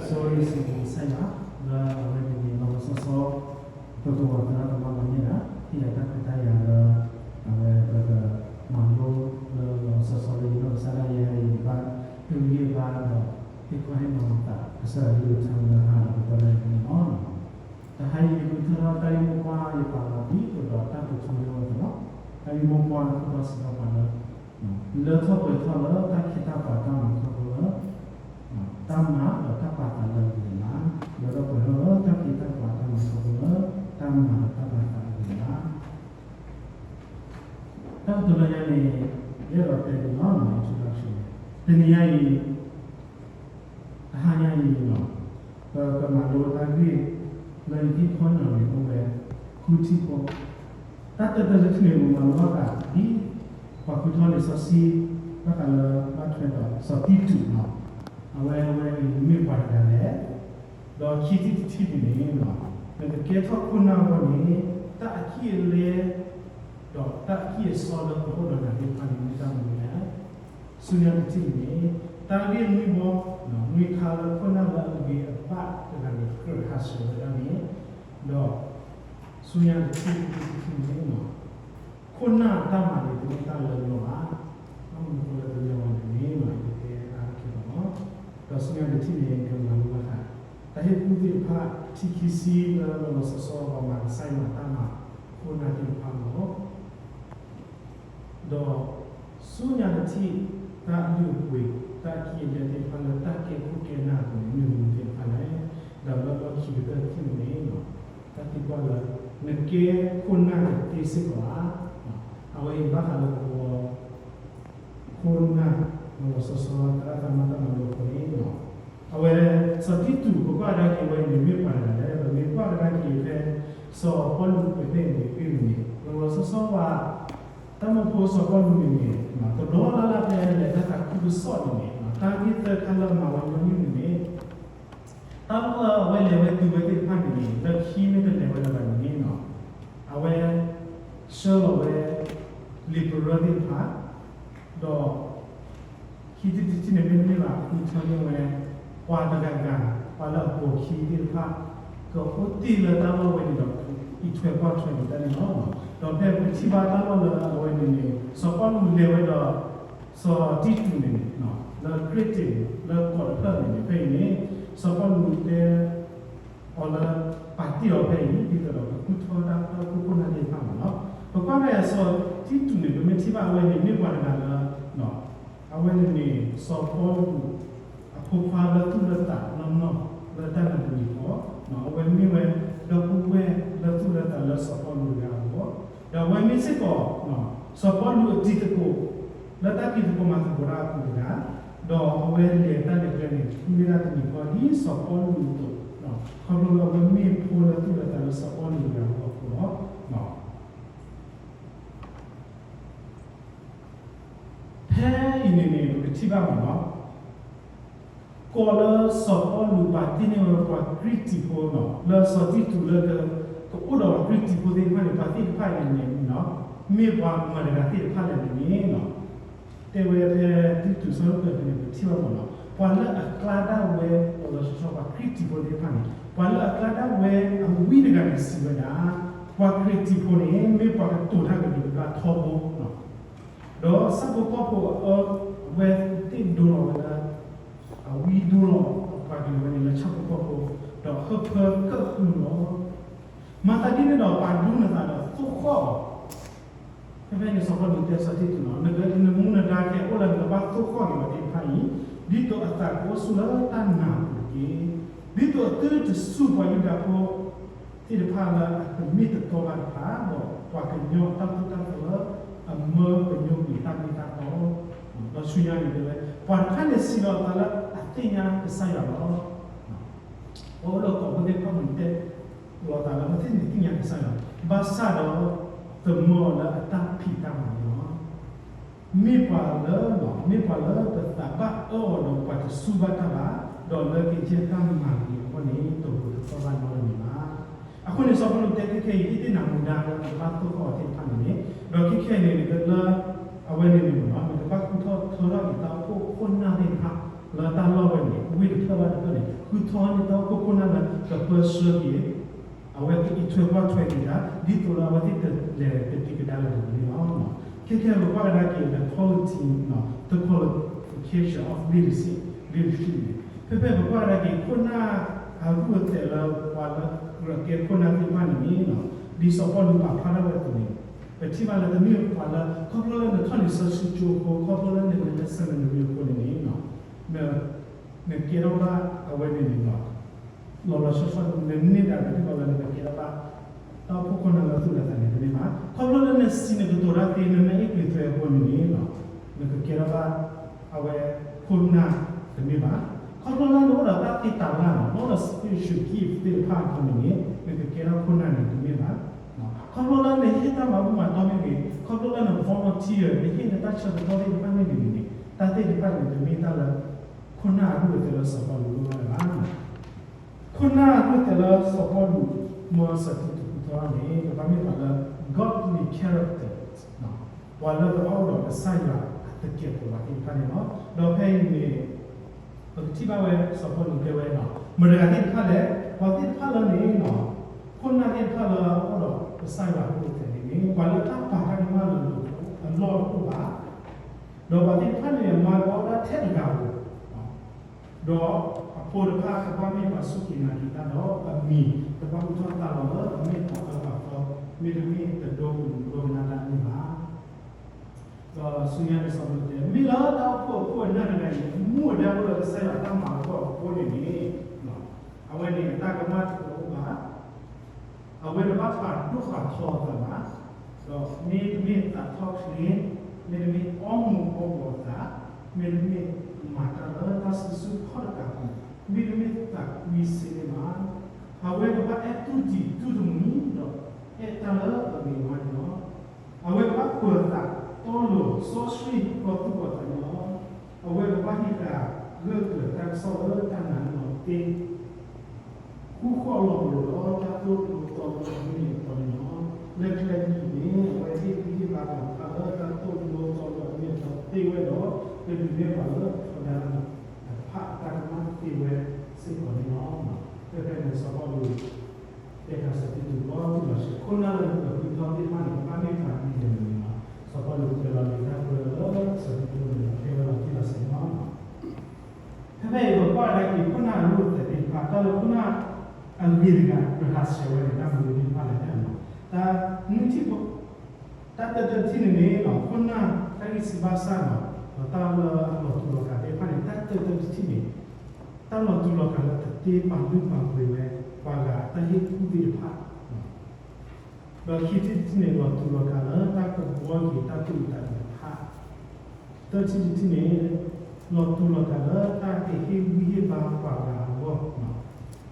Sorry စံးဘျုးကစၢ်ယွၤ လၢအဝဲန့ၣ်န့ၣ် လီၤလီၤဆီဆီ ပကဝီၤသရၣ်သမါမၤန့ၢ်ဒၣ် ဟ့ၣ်ယၤတၢ်ခွဲးတၢ်ယာ်လၢ အဝဲပကမၤလိလၢလီၤလီၤဆီဆီလၢယနီၢ်ကစၢ်ဒၣ်ယဲအံၤ ဘၣ်အုၣ်ဂံၢ်ဘါဒီး ဟ့ၣ်ခီဟ့ၣ်နီၤသးကစၢ်ယွၤလၢထါလၢဟါလီၤပသီလၢန့ၣ်လီၤ. တဟါအံၤယဃုထၢထီၣ်တၢ်ဂ့ၢ်မိၢ်ပှၢ်ယပာ်လီၤဒ်သိးဒီးတၢ်ကတိၤလၢဝဲသ့ၣ်လီၤ. တၢ်ဂ့ၢ်မိၢ်ပှၢ်ခိၣ်တီစံးထီၣ်ပှၤလၢ လၢထီၣ်ပှဲၤထီၣ်လၢတၢ်ခ့တၢ်ပှၤတၢ်မၤခီဖျိလၢ တၢ်မၤဒီးတၢ်ပာ်သးလၢအဂ့ၤလၢ်, လၢထီၣ်ပှဲၤထီၣ်လၢတၢ်ခ့တၢ်ပှၤတၢ်မၤခီဖျိလၢ တၢ်မၤဒီးတၢ်ပာ်သးအဂ့ၤလၢ်. တၢ်ကတိၤလၢညါန့ၣ် ယအဲၣ်ဒိးတဲဒ်လီၤ introduction န့ၣ် တနံၤညါအံၤ တဟါညါအံၤန့ၣ်လီၤ. ပကမၤလိတၢ်ဂ့ၢ် လၢယဟ့ၣ်ခီဟ့ၣ်နီၤန့ၣ် အိၣ်ဝဲ ဃုထံၣ်ဖိ. တၢ်တၢတၢတထံၣ်န့ၣ် ပမၤလိဘၣ်ဃးဒ် ပှၤဃုထၢလံာ်စီဆှံ ဘၣ်ဃးလၢဘၣ်ထွဲဒီးစီၤတံတူးလီၤ. အဝဲ အဝဲအံၤမ့ၢ်ပှၤတဂၤလဲၣ်. ဒီးခံထံၣ်တထံၣ်န့ၣ်န့ၣ် နကကဲထီၣ်ခိၣ်နၢ်အဂီၢ်န့ၣ် တၢ်အကံၢ်အလဲ ဒီးတၢ်အကံၢ်အစီလၢကအိၣ်ဒီးနၤသ့ၣ်တဖၣ်န့ၣ် မ့ၢ်တၢ်မနုၤလဲၣ်. ဆူညါတထံၣ်န့ၣ် တၢ်ဂ့ၢ်နွံဘီ နွံခါလၢခိၣ်နၢ်လၢအဂ့ၤအဘၣ်တဂၤန့ၣ် ကြၢးဟးဆှဲးဝဲဒၣ်န့ၣ်, ဒီး ဆူညါတထံၣ်တထံၣ်န့ၣ် ခိၣ်နၢ်အတၢ်မၤန့ၣ် တမ့ၢ်တၢ်လၢညီဘၣ်. ဘၣ်မနုၤအဃိလၢတလၢညီဘၣ်န့ၣ် ယကတဲအါတက့ၢ်လီၤ. ဒီးဆူညါတထံၣ်န့ၣ် ကမၤလိဘၣ်ဃး တၢ်ဟ့ၣ်ကူၣ်သ့ၣ်တဖၣ် ထံခံဆံလၢလီၤလီၤဆီဆီ ပှၤမၤကစၢ်ယွၤတၢ်မၤ ခိၣ်နၢ်သ့ၣ်တဖၣ်လီၤ. ဒီးဆူညါတထံၣ် တၢ်လုၢ်အပှ့ၤ တၢ်ကံၢ်အလဲသ့ၣ်တဖၣ်လၢတၢ်ကဲခိၣ်ကဲနၢ်အပူၤန့ၣ် မ့ၢ်မနုၤသ့ၣ်တဖၣ်လဲၣ်. ဒီးလၢလီၢ်ခံကတၢၢ်တထံၣ်န့ၣ် တၢ်သံကွၢ်လၢ နကဲခိၣ်နၢ်ကသ့စ့ၢ်ကီးဧါ. အဝဲအံၤဘၣ်ဃးလၢပဝီ ခိၣ်နၢ် လီၤလီၤဆီဆီ သရၣ်သမါတၢ်မၤလိအဃိန့ၣ် အဝဲ စီၤတံတူး ပကွၢ်ကဒါက့ၤဝဲန့ၣ် မ့ၢ်ပှၤတဂၤလဲၣ်. ပမ့ၢ်ကွၢ်ကဒါက့ၤဖဲ စီၤပီလူးအဖဲအံၤန့ၣ် ဂ့ၢ်ဝဲန့ၣ် လီၤလီၤဆီဆီဝဲ တၢ်မၢဖိစီၤပီလူးန့ၣ်န့ၣ် တဘျီလၢ်လၢ်ဖဲလဲၤတၢ်သးခုကစီၣ်န့ၣ်န့ၣ် တၢ်ဂ့ၢ်သၢခါလၢအမၤဝဲညီနုၢ်န့ၣ်န့ၣ် တၢ်လၢအဝဲလဲၤဝဲတုၤဝဲသ့ၣ်တဖၣ်န့ၣ်န့ၣ် လၢခံမ့ၢ်တလဲၤဝဲလၢၤဘၣ်န့ၣ်န့ၣ် အဝဲ ဆှၢလီၤဝဲ လံာ်ပရၢသ့ၣ်တဖၣ် ဒီး ခံထံၣ်တထံၣ်န့ၣ် မ့တမ့ၢ်ဘၣ် ဃုထၢန့ၢ်ဝဲ ပှၤတဂၤဂၤ ပှၤလၢအပိာ်ခံသ့ၣ်တဖၣ် ကအိၣ်တ့ၢ်လၢတၢ်လီၢ်ဝဲန့ၣ်ဒီး အံးထွဲကွၢ်ထွဲက့ၤတၢ်န့ၣ်လီၤ. ဒီးဖဲပထံၣ်ဘၣ်တၢ်လီၢ်လၢအဝဲန့ၣ်န့ၣ် စီၤပီလူးလဲၤဝဲဒီး စီၤတံတူးန့ၣ်န့ၣ် လၢခရ့တ့ၣ် လၢကီးတဖျၢၣ်န့ၣ်န့ၣ် ဖဲအံၤန့ၣ် စီၤပီလူးတဲ အီၤလၢ ပာ်တ့ၢ်အီၤဖဲအံၤ ဒ်သိးဒီးကဃုထၢတၢ် တၢ်အိၣ်ဖှိၣ်ခိၣ်နၢ်သ့ၣ်တဖၣ်မ့ၢ်နီၤ. ပကွၢ်ဖဲအံၤ စီၤတံတူးန့ၣ် ပမ့ၢ်ထံၣ်ဘၣ်အဝဲန့ၣ် မ့ၢ်ပှၤတဂၤလၢ အဝဲန့ၣ်န့ၣ် စီၤပီလူး အဖိခွါလၢသူၣ်လၢသးနီၢ်နီၢ်လၢတၢ်နာ်တမံၤဃီ, အဝဲမ့ၢ်ဝဲဒီပုၢ်ဝဲၢ်လၢသူၣ်လၢသးလၢစီၤပီလူးတဂၤအဂီၢ်, ဒီးအဝဲမ့ၢ်စ့ၢ်ကီး စီၤပီလူးအတံၤသကိး လၢတၢ်ဖံးသကိးမၤသကိးတၢ်အပူၤတဂၤ, ဒီးအဝဲလဲၤတၢ်လဲၤကျဲန့ၣ် မ့ၢ်ဒၣ်တမံၤဃီဒ်စီၤပီလူးအသိး, ခီဖျိလၢအဝဲမ့ၢ်ဖိလၢသူၣ်လၢသးလၢစီၤပီလူးတဂၤအဂီၢ်အဃိလီၤ. ဖဲအံၤန့ၣ်န့ၣ် ပကထံၣ်ဘၣ်မ့ၢ်နီၤ, ကီးလၢစီၤပီလူးပာ်တ့ၢ်န့ၢ်ဝဲပှၤကရံၣ်တံၤဖိနီၤ လၢစီၤတံတူးလၢ ကအိၣ်ဒီးပှၤကရံၣ်တံၤဖိသ့ၣ်တဖၣ်န့ၣ် ပှၤသ့ၣ်တဖၣ်အံၤန့ၣ်န့ၣ် မ့ၢ်ပှၤမၤတဂၤသ့ၣ်တဖၣ်လဲၣ်န့ၣ်န့ၣ် တဲဝဲဖဲတံတူးဆၢကတီၢ်န့ၣ် ပထံၣ်ဘၣ်မ့ၢ်နီၤ, ပှၤလၢအကျါဒၣ်ဝဲ လီၤလီၤဆီဆီ ပှၤကရံၣ်တံၤဖိသ့ၣ်တဖၣ်န့ၣ် ပှၤလၢအကျါဒၣ်ဝဲအဝံတဂၤန့ၣ် စံးဝဲဒၣ် ပှၤခရံာ်တံၤဖိန့ၣ် မ့ၢ်ပှၤကတိၤတၢ်ကဒုးကဒါထီဘိ ဒီးဆၣ်ဖိကီၢ်ဖိအအၢ အဝဲသ့ၣ်ဒိလီၤဝဲဒၣ် အဝံဒိလီၤ ပှၤကလုာ်ဝဲန့ၣ်လၢဆၣ်ဖိကီၢ်ဖိ ဒီးဟၢဖၢကၢၣ်ဃုာ်လီၤ. မၤသးဒ်န့ၣ်ဒီး ပာ်ဒိနသးဒီးသိၣ်ဃီၣ်အီၤ. ဖဲဖဲန့ၣ် စီၤပီလူးတဲစီၤတံတူးလီၤ, နကနမူနဒါကဲအိၣ်လၢနကဘၣ်သိၣ်ဃီၣ်က့ၤပှၤသ့ၣ်တဖၣ်အံၤ ဒ်သိးအသးကအိၣ်ဆူၣ်လၢတၢ်နာ်အပူၤတက့ၢ်. ဒ်သိးအသုတစူးပှၤယူဒၤဖိ သ့ၣ်တဖၣ်လၢအတမ့ၢ်တတီဘၣ်တဖၣ် ဒီးပှၤကညီတၢ်သိၣ်တၢ်သီလၢအမၢကညီကွံာ်တၢ်မ့ၢ်တၢ်တီ, ဒီးဆူညါန့ၣ်တဲဝဲ ပှၤတဖၣ်န့ၣ်စံးလီၤသးလၢအသ့ၣ်ညါကစၢ်ယွၤလီၤ. ပအိၣ်လၢကီၢ်ဖိသ့ၣ်တဖၣ်န့ၣ် တဲလီၤသးလၢပသ့ၣ်န့ၣ်သ့ၣ်ညါကစၢ်ယွၤ, ဘၣ်ဆၣ်ဒီး သမၢအီၤလၢအတၢ်ဖံးတၢ်မၤန့ၣ်လီၤ. မ့ၢ်ပှၤလၢ မ့ၢ်ပှၤလၢပသးဘၣ်အၢအီၤဒီးပှၤတစူၢ်ဘၣ်တၢ်ဘၣ်, ဒီးလၢကယဲၢ်တၢ်မၤဂ့ၤအဂီၢ်န့ၣ် တဟူးတသီၣ်ဘၣ်နီတမံၤဘၣ်. အဃိန့ၣ် စီၤပီလူးတဲခဲခဲအံၤ ဟ့ၣ်တ့ၢ်နၤမူဒါလၢနကဘၣ်သိၣ်ဃီၣ်အီၤသ့ၣ်တဖၣ်န့ၣ်န့ၣ်, ဒီးခဲခဲအံၤန့ၣ် နကလၢ အဝဲန့ၣ်န့ၣ်မ့ၢ်နီၤ နကဘၣ်ဃုထၢထီၣ်က့ၤတၢ်အိၣ်ဖှိၣ်ခိၣ်နၢ်သ့ၣ်တဖၣ် လၢတၢ်လီၢ်ဝဲန့ၣ် ဝ့ၢ်တဖျၢၣ်ဘၣ်တဖျၢၣ်န့ၣ် ဃုထီၣ်န့ၢ်တၢ်အိၣ်ဖှိၣ်ခိၣ်နၢ်လၢကပၢဆှၢက့ၤ အဝဲကအံးထွဲကွၢ်ထွဲက့ၤဒၣ် ဒ်သိးလၢအဝဲသ့ၣ်တလဲၤကဒံကဒါလၢၤတဂ့ၤန့ၣ်လီၤ. ခဲခဲပကွၢ်ကဒါက့ၤ the quality, the qualification of leadership, leadership န့ၣ် ဖဲဖဲပကွၢ်ကဒါက့ၤ ခိၣ်နၢ်အရူၢ်အသဲးလၢပှၤလၢ ကြၢးကဲခိၣ်နၢ်သ့ၣ်တဖၣ်န့ၣ်န့ၣ် ဒ်စီၤပီလူးပာ်ဖျါထီၣ်ဝဲအသိးန့ၣ် ပထံၣ်ဘၣ်လၢတမ့ၢ်ပှၤလၢ ခီဖျိလၢနထီၣ်လံာ်စီဆှံကၠိအဃိ ခီဖျိလၢနလဲၤလၢ seminary အဃိန့ၣ်န့ၣ် နကဲထီၣ်ဘၣ်အဝဲန့ၣ်န့ၣ်လီၤ. လီၤလီၤဆီဆီ နန့ၢ်ဒၣ်ဒီးထံၣ်ဘၣ်လၢနကကဲထီၣ်ဘၣ် တၢ်အိၣ်ဖှိၣ်ခိၣ်နၢ်လၢသူၣ်လၢသးန့ၣ်တမ့ၢ်ဘၣ်. ခီဖျိလၢနစံးနကတိၤတၢ်သ့ နမ့ၢ်အ့ၣ်ကွံာ်သွဲအဃိန့ၣ်န့ၣ် နကကဲထီၣ်ဘၣ်အဝဲခိၣ်နၢ်တမ့ၢ်ဘၣ်. ခီဖျိလၢနအိၣ်ဒီးတၢ်သ့တၢ်လၢ်န့ၣ် နအိၣ်ဒီး spiritual gift သ့ၣ်တဖၣ်အဃိန့ၣ်န့ၣ် နကကဲထီၣ်ခိၣ်နၢ်န့ၣ်တမ့ၢ်ဘၣ်. ခီဖျိလၢနဟ့ၣ်တၢ်မၤဘူၣ်မၤတီၢ်မ့ၢ်ဂ့ၤ, ခီဖျိလၢန volunteer နဟ့ၣ်နတၢ်ဆၢကတီၢ်သ့ၣ်တဖၣ်မ့ၢ်ဂ့ၤန့ၣ်န့ၣ် တၢ်သ့ၣ်တဖၣ်န့ၣ် တမ့ၢ်တၢ်လၢ ခိၣ်နၢ်အရူၢ်အသဲးလၢစီၤပီလူးလိၣ်ဘၣ်န့ၣ်ဘၣ်. ခိၣ်နၢ်အရူၢ်အသဲးလၢစီၤပီလူး မ်စီၤတံတူးဃုထီၣ်န့ၣ် ကဘၣ်မ့ၢ်ပှၤလၢ godly character, ပှၤလၢကဘၣ်အိၣ်ဒီးကစၢ်ယွၤအသကဲးပဝးသ့ၣ်တဖၣ်န့ၣ်လီၤ. ဒီးဖဲအံၤန့ၣ် ပကထံၣ်ဘၣ်ဝဲစီၤပီလူးတဲဝဲ မတၤတဂၤသ့ၣ်တဖၣ်လဲၣ်, ပှၤသ့ၣ်တဖၣ်လၢန့ၣ် ခိၣ်နၢ်သ့ၣ်တဖၣ်လၢအအိၣ်ဒီးကစၢ်ယွၤအရူၢ်အသဲးန့ၣ်န့ၣ် ပှၤလၢတၢ်ပာ်တၢ်ကမၣ်လၢအလီၢ်တအိၣ်ဘၣ်, ဒီးပှၤသ့ၣ်တဖၣ်န့ၣ် မၤကဘၣ်ဝဲဒၣ်ထဲတဂၤဧိၤ ဒီးအဖိတဖၣ်ကဘၣ်မ့ၢ်ပှၤစူၢ်က့ၤနာ်က့ၤတၢ်ဒီးအမံၤ ကဘၣ်အိၣ်ထီၣ်သါလီၤလၢအမဲာ်သၣ်အၢပာ်သီ, မ့တမ့ၢ်တဒိကနၣ်တၢ်န့ၣ်ဘၣ်. ဒီးဆူညါန့ၣ်စီၤပီလူးတဲ မ့ၢ်လၢတၢ်အိၣ်ဖှိၣ်အခိၣ်အနၢ်တဂၤအံၤ မူအဒါအိၣ်လၢကစၢ်ယွၤအတၢ်မၤအဂီၢ်အဃိန့ၣ်န့ၣ် အဝဲန့ၣ်အတၢ်ကမၣ်တအိၣ်ဘၣ် အဝဲတဘၣ်ပာ်ဒိၣ်ပာ်ထီအသးဘၣ်, ဒီးမ့တမ့ၢ်သးထီၣ်ချ့, မ့တမ့ၢ်အီမူၤအီဘှီးအသး, မ့တမ့ၢ်မၤတၢ်လၢတၢ်စံၣ်စိၤခီၣ်တကးပူၤ, မ့တမ့ၢ်သးကွံစ့န့ၣ်ဘၣ်. အဝဲကဘၣ်အဲၣ်တူၢ်တံၢ်တူၢ်တမှံၤဒီး အဲၣ်တၢ်လၢအဂ့ၤဝါန့ၣ်လီၤ. အဝဲကဘၣ်ပၢၤသးတီလိၤစီဆှံလီၤသူၣ်လီၤသးန့ၣ်လီၤ. အဝဲကဘၣ်ဟံးဃာ်ဂၢၢ်ကျၢၤတၢ်ကစီၣ်လၢတၢ်နာ်န့ၣ်လီၤတ့ ဃူဃီၣ်လီၤဘှီးဒီးတၢ်သိၣ်လိသီလိအမ့ၢ်အတီန့ၣ်လီၤ. လၢကျဲဒ်အံၤန့ၣ် အဝဲဟ့ၣ်ဂံၢ်ဟ့ၣ်ဘါပှၤတဖၣ်လၢတၢ်သိၣ်လိသီလိအမ့ၢ်အတီသ့ဝဲဒီး ကဒုးနဲၣ်ပှၤလၢအထီဒါတဖၣ်အတၢ်ကမၣ်သ့ဝဲစ့ၢ်ကီးန့ၣ်လီၤ. ဖဲဖဲန့ၣ်စီၤပီလူး တဲဖးစီၤတံတူးဘီတူၢ်လီၤဆဲး ခိၣ်နၢ်လၢနကဃုထီၣ်သ့ၣ်တဖၣ်န့ၣ် ကဘၣ်မ့ၢ်ပှၤဒ်လဲၣ်န့ၣ်လီၤ. စီၤပီလူးကွဲးလီၤလံာ်တၢ်ပၢလၢစီၤတံတူးန့ၣ် ဖဲဝဲလီၤတံၢ်လီၤဆဲးန့ၣ်လီၤ. ဖဲဖဲအံၤပကွၢ်ကဒါက့ၤခိၣ်နၢ်အရူၢ်အသဲးသ့ၣ်တဖၣ် တၢ်လၢခိၣ်နၢ်အဂ့ၤတဂၤ ရဟးဆဲးဝဲန့ၣ် တၢ်မနုၤသ့ၣ်တဖၣ်လဲၣ်န့ၣ်လီၤ. တၢ်နုၢ်ထံၣ် တၢ်တၢတထံၣ်န့ၣ်န့ၣ် ခိၣ်နၢ်တၢ်ဂံၢ်စၢ်ဘါစၢ်န့ၣ် ဒီးတၢ်လၢအလီၤတူာ်လီၤကာ်သ့ၣ်တဖၣ်န့ၣ် တၢ်တၢတထံၣ်န့ၣ် တၢ်လီၤတူာ်လီၤကာ်လၢတသ့ပာ်လုၢ်ပာ်ပှ့ၤဝဲ ပှၤဂၤတၢ်ဟ့ၣ်ကူၣ်သ့ၣ်တဖၣ် ဒီးခံထံၣ်တထံၣ်န့ၣ် လီၤတူာ်လီၤကာ်လၢတၢ်ကဘှီက့ၤတၢ်သူၣ်အုးသးအုးတဖၣ်, သၢထံၣ်တထံၣ်န့ၣ် လီၤတူာ်လီၤကာ်လၢတၢ်ကဟ့ၣ်ဂံၢ်ဟ့ၣ်ဘါပှၤဂၤအဂီၢ်,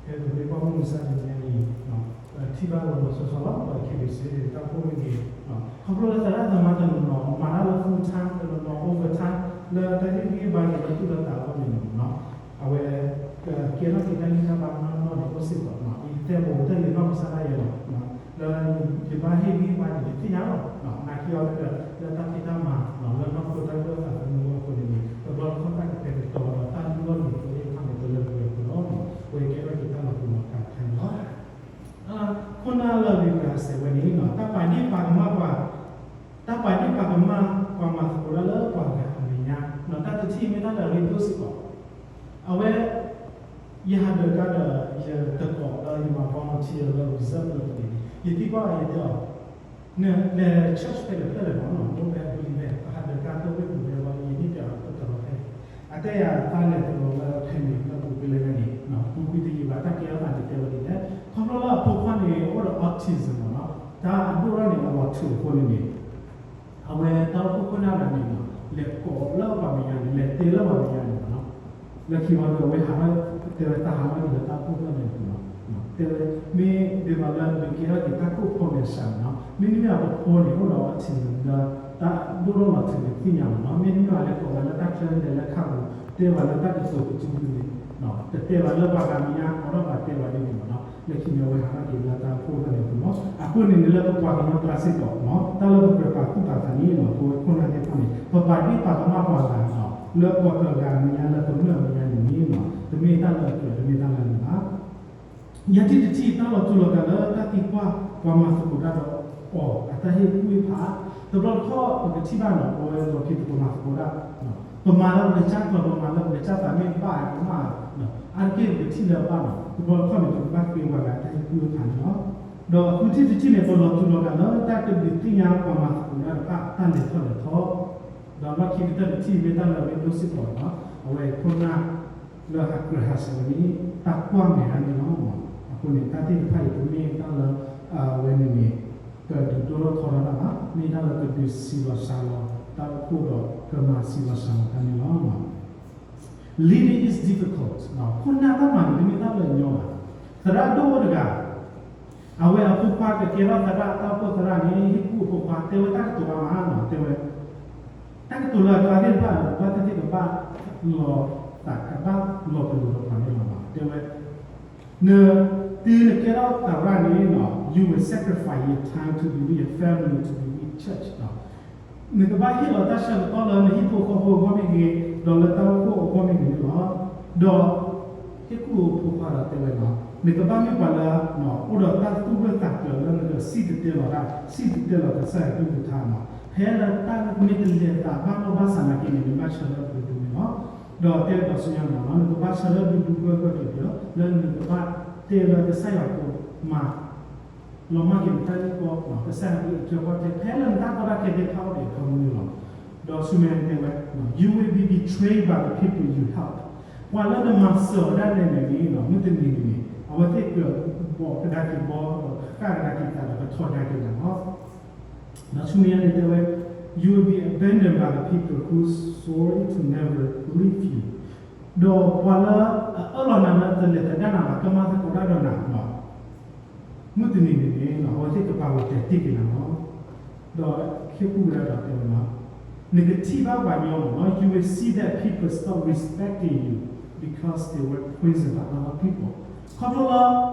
ဖဲပမ့ၢ်ကွၢ်မုၢ်မဆါတနံၤညါအံၤ ထံၣ်ဘၣ်လီၤလီၤဆီဆီလီၤ ပှၤခဲလံးစ့ တၢ်အိၣ်ဖှိၣ်မ့ၢ်ဂ့ၤ, ခီဖျိလၢသရၣ်သမါတနီၤနီၤ မၤတၢ်လၢ full time တနီၤနီၤ overtime လၢတၢ်ဟ့ၣ်ဂံၢ်ဟ့ၣ်ဘါက့ၤလၢသူၣ်လၢသးအဂီၢ်န့ၣ်လီၤ. အဝဲ ကကဲထီၣ်က့ၤတၢ်ဂံၢ်တၢ်ဘါနီၢ်နီၢ်န့ၣ်အိၣ်စ့ၢ်ကီး, ယတဲဘိးတၢ်ယံၤနီၢ်ကစၢ်ဒၣ်ယဲလီၤ, လၢယဘၣ်ဟ့ၣ်ဂံၢ်ဟ့ၣ်ဘါန့ၣ် ယသ့ၣ်ညါလီၤ, နာ်က့အီၤဒီး လၢတၢ်ဖံးတၢ်မၤ လၢနီၢ်ခိတၢ်ဂၢၢ်သးသမူအဃိန့ၣ်န့ၣ် တဘျီတခီၣ်တၢ်ကတဲာ်ကတီၤဒီးတၢ်လုၢ်အီၣ်လုၢ်အီသ့ၣ်တဖၣ်န့ၣ် တလၢပှဲၤအဃိလီၤ, ပဝဲကဲထီၣ်က့ၤတၢ်လီၤပူၤလီၤကာ်ဖဲန့ၣ်လီၤ. ခိၣ်နၢ်လၢအဂ့ၤတဂၤစဲးဝဲန့ၣ် တၢ်ပာ်ဒ့ၣ်ပာ်ကမၣ်ပှၤ, တၢ်ပာ်ဒ့ၣ်ပာ်ကမၣ်ပှၤမၤသကိးတၢ်လၢပှၤဂၤအမဲာ်ညါ, တၢ်တထံၣ်မ့ၢ်တၢ်လၢအရ့ဒိၣ်စ့ၢ်ကီး, အဝဲ ယဟးဒၢးကါဒီး ယတကိးဒီးယမၤ volunteer လၢ reserve လၢပူၤန့ၣ် ယသံကွၢ်အီၤ ယတဲအီၤ နလဲၤ church ဖဲလဲၣ်ဖဲလဲၣ်မးနီၤ, နအိၣ်ဖဲအပူၤလံလဲၣ်, ပဟးဒၢးကါသိဝ့ၢ်ပူၤဖဲဝဲ ယန့ၢ်တဲအီၤတၢ်လီၢ်ဖဲ အတဲယၤတၢ်လဲၤတလီၤလၢဖဲန့ၣ် လၢပူၤဖဲလဲၣ်ဖဲန့ၣ်, ပူၤကွံာ်တယံာ်ဘၣ် တၢ်ကဲထီၣ်သးန့ၣ်တဲဝဲဒ်လဲၣ်, ခီဖျိလၢအဖိခွါန့ၣ် အိၣ်ဒီး autism မးနီၤ, တၢ်အဒိၣ်ထီၣ်န့ၣ် အလီၤထုးအဃိန့ၣ်န့ၣ် အဝဲတၢ်အိၣ်ဖှိၣ်ခိၣ်နၢ်တဂၤန့ၣ် လဲၤကိးလၢပှၤမဲာ်ညါန့ၣ် လဲၤတဲလၢပှၤမဲာ်ညါန့ၣ်မးနီၤ, လၢခံဝဲဒီး အဝဲဟးထီၣ် တဲဝဲတၢ်ဟးထီၣ်က့ၤလၢတၢ်အိၣ်ဖှိၣ်ဖဲန့ၣ်အပူၤလီၤ, တဲဝဲ မ့ၢ်ဒ်သိးလၢနကဲထီၣ်က့ၤတၢ်ကိးဖီမဲာ်ဆှးန့ၣ်နီၤ, မ့တမ့ၢ်အပဖိန့ၣ် အိၣ်ဒီး autism ဒီး တၢ်ဒိၣ်ထီၣ်လီၤထုးန့ၣ်သ့ၣ်ညါမးနီၤ, မ့တမ့ၢ်အလဲၤကိးဝဲလၢတၢ်ချၢလဲၤလၢခါပူၤ တဲဝဲလၢတၢ်ကတိၤကစုပူၤန့ၣ် တတဲဝဲလၢပှၤဂၤမဲာ်ညါ ကိးထီၣ်ပှၤတဲဝဲဒ်န့ၣ်မးနီၤ, လၢခံန့ၣ်အဝဲဟးထီၣ်က့ၤလၢတၢ်အိၣ်ဖှိၣ်ဖဲန့ၣ်အပူၤလီၤ, အဃိန့ၣ်န့ၣ်လၢပပှၤကညီကျါစ့ၢ်ကီးနီၤ တၢ်လၢပကြၢးပာ်သူၣ်ပာ်သးန့ၣ်နီၤ ပဝဲခိၣ်နၢ်သ့ၣ်တဖၣ်န့ၣ် ပပာ်ဒ့ၣ်ပာ်ကမၣ်ပှၤဂၤနီၤ လၢပှၤတဂၤမဲာ်ညါ လၢကမျၢၢ်မဲာ်ညါန့ၣ်န့ၣ် တမ့ၢ်တၢ်လၢအကြၢး တမ့ၢ်တၢ်လၢအဂ့ၤဘၣ်. ယဲၢ်ထံၣ်တထံၣ် တၢ်လီၤတူာ်လီၤကာ်လၢတၢ်သံကွၢ် ပှၤမၤသကိးတၢ်ဒီးအီၤ အတၢ်ဟ့ၣ်ကူၣ်ဟ့ၣ်ဖး, တဘျီတခီၣ်ပကထံၣ်ဘၣ်န့ၣ် ပဝဲလီၤက့ၤသကိးမၤသကိးတၢ်, ပမၤလၢပကစၢ်ကျၢၤ ပမၤလၢပကစၢ်သးမ့ၢ်ဘၣ် ပမၤ အါတက့ၢ်ပကထံၣ်လၢအဘၣ်န့ၣ် တဘျီတခီၣ်န့ၣ် ပကဘၣ်ဃ့ပှၤဂၤတၢ်ဟ့ၣ်ကူၣ်ဟ့ၣ်ဖးန့ၣ်လီၤ. ဒီးဃုထံၣ်တထံၣ်န့ၣ် ပလီၤတူာ်လီၤကာ်လၢတၢ်ကဒုးသ့ၣ်ညါပှၤမၤသကိးတၢ်တဖၣ် တၢ်လဲၤထီၣ်လဲၤထီ, ဒီးလီၢ်ခံကတၢၢ်တထံၣ်မ့ၢ်တၢ်လၢအရ့ဒိၣ်စ့ၢ်ကီးန့ၣ်လီၤ. အဝဲအံၤခိၣ်နၢ်လၢဟးကြၢးဟးဆှဲးဝဲန့ၣ် တၢ်ကွၢ်မဲာ်တၢ်န့ၣ်လီၤ. အဃိန့ၣ် တၢ်သ့ၣ်တဖၣ်အံၤ တမ့ၢ်တၢ်လၢ အဝဲန့ၣ်န့ၣ် ကဒုးဒိၣ်ထီၣ်ထီထီၣ်တၢ်ဘၣ်, မ့ၢ်တၢ်လၢကဒုးဆံးလီၤစှၤလီၤတၢ်အိၣ်ဖှိၣ်ဒီးကမၤဆံးလီၤစှၤလီၤတၢ်န့ၣ်လီၤ. Leading is difficult. ခိၣ်နၢ်တၢ်မၤန့ၣ် တမ့ၢ်တၢ်လၢအညီဘၣ်. သရၣ်ဒိၣ်အိၣ်တဂၤ အဝဲအဖိခွါကကဲထီၣ်သရၣ်, တၢ်အိၣ်ဖှိၣ်သရၣ်န့ၣ် ဟ့ၣ်ကူၣ်အဖိခွါ တဲဝဲတၢ်ကတိၤအါမးန့ၣ် တဲဝဲ တၢ်ကတိၤလၢအကျါသ့ၣ်တဖၣ် ဘၣ်သ့ၣ်သ့ၣ်ကဘၣ်လီၤသး ကဘၣ်လီၤပလိာ်ဒီးပှၤန့ၣ်လီၤ. တဲဝဲ န တုၤနကဲထီၣ်သရၣ်န့ၣ် you will sacrifice your time to be with your family, to be with church. နကဘၣ်ဟ့ၣ်လီၤတၢ်ဆၢကတီၢ်လၢနဟံၣ်ဖိဃီဖိအဂီၢ်မ့ၢ်ဂ့ၤ, ဒီးလၢတၢ်အိၣ်ဖှိၣ်အဂီၢ်မ့ၢ်ဂ့ၤန့ၣ်လီၤ. ဒီး ဟ့ၣ်ကူၣ်အဖိခွါဒီးတဲဝဲန့ၣ် နကဘၣ်မ့ၢ်ပှၤလၢ အိၣ်ဒီးတၢ်သူၣ်ဂၢၢ်သးကျၢၤလၢနကစံၣ်တဲၤတဲလီၤတၢ်, စံၣ်တဲၤတဲလီၤကစၢ်ယွၤကလုၢ်ကထါန့ၣ်, ဖဲလၢတၢ်မ့ၢ်တလဲၤသးဘၣ်နီၢ်ဘၣ်ဆၣ်နာ်က့န့ၣ် နဘၣ်ဆၢထၢၣ်ဒူဒူန့ၣ်လီၤ. ဒီးတဲဒီးဆူညါန့ၣ် နကဘၣ်ဆၢထၢၣ်ဒူဒူဂၢၢ်ဂၢၢ်ကျၢၤကျၢၤ လၢနကဘၣ်တဲလၢကစၢ်ယွၤကမၤ လီၤမၢ်က့ၤနတၢ်ဂ့ၢ်ကီ ကစၢ်ယွၤကလုၢ်ကထါ ဖဲလၢနတၢ်ကီတၢ်ခဲသ့ၣ်တဖၣ်အိၣ်ဒီးအခီပညီန့ၣ်လီၤ. ဒီးဆူမဲာ်ညါန့ၣ်တဲဝဲ you will be betrayed by the people you help. ပှၤလၢနမၤစၢၤအီၤဒၣ်လဲာ်န့ၣ်န့ၣ် မုၢ်တနံၤန့ၣ်န့ၣ် အဝဲသ့ၣ်ကဘီၣ်ကဒါက့ၤဘီ ဒီးဃၣ်ကဒါက့ၤသးဒီးကထီဒါက့ၤနၤလီၤ. ဒီးဆူမဲာ်ညါန့ၣ်တဲဝဲ you will be abandoned by the people who swore to never leave you. ဒီးပှၤလၢအအၢၣ်လီၤနၤလၢတလဲၤသဒၣ်နၤဘၣ် ကမၤသကိးတၢ်ဒီးနၤ မုၢ်တနံၤန့ၣ်န့ၣ် အဝဲသ့ၣ်ကပာ်လီၤတဲာ်တ့ၢ်က့ၤနၤလီၤ. ဒီးဟ့ၣ်ကူၣ်ဝဲဒၣ်ဒီးတဲဝဲလီၤ, နကထံၣ်ဘၣ်ပှၤညီလီၤ, you will see that people stop respecting you because they were poisoned by other people. ခီဖျိလၢ